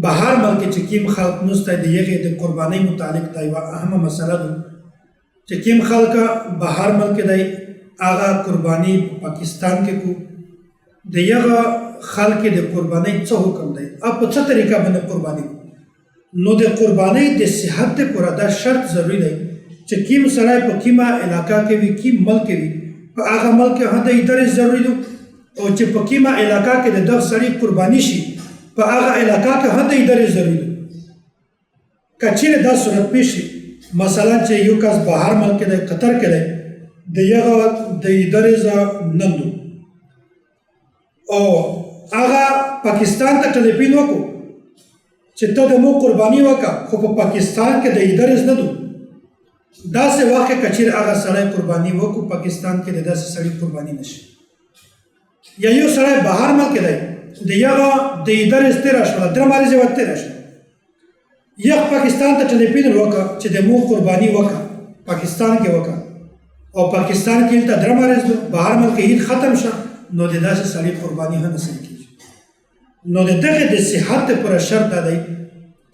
بهر ملک چې کیم خلق نسته د یغې د قربانۍ متعلق دا یوه اهمه مسله ده چې کیم خلق بهر ملک دی هغه قرباني په پاکستان کې کو، د یغه خلق د قربانۍ څه حکم دی او په څه طریقه باندې قرباني کو. نو د قربانۍ د صحت پورا دا شرط ضروری دی چې کیم سړی په کیمه علاقه کې وي، کیم ملک کې وي، په هغه ملک کې هم د ادارې ضروری دی، او چې په کیمه علاقه کې د دغه سړي قرباني شي په هغه علاقه کې هم د ادارې ضروری دی. که چیرې دا صورت پیښ شي، مثلا چې یو کس بهر ملک کې دی، قطر کې دی، د یغه د ادارې نندو او هغه پاکستان ته ټلیفون وکړو چې ته د مو قرباني وکړه، خو په پاکستان کې د ادارې نه دو، داسې وخت کې که چیرې هغه سړی قرباني وکړو پاکستان کې د داسې سړي قرباني نشي. یا یو سړی بهر ملک کې دی، د یغه د ادارې تېره شوله، درې مریضې وه تېره شوه، یخ پاکستان ته ټلیفون وکړه چې د مو قرباني وکړه پاکستان کې وکړه، او پاکستان کې دلته درې مریض دو، بهر ملک کې عید ختم شه، نو د داسې سړي قرباني هم نه صحیح کېږي. نو د دغه د صحت پر شرط دا دی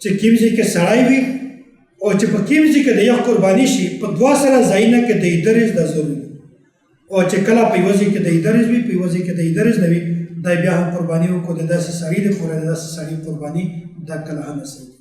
چې کوم ځای کې سړی وي او چې په کوم ځای کې د یخ قرباني شي، په دوه سره ځایونه کې د ادرس د ضروري دی، او چې کله په یو ځای کې د ادرس وي په یو ځای کې د ادرس نه وي، دا بیا هم قرباني وکړو د داسې سړي د پوره د داسې سړي قرباني دا کله هم نه صحیح کېږي.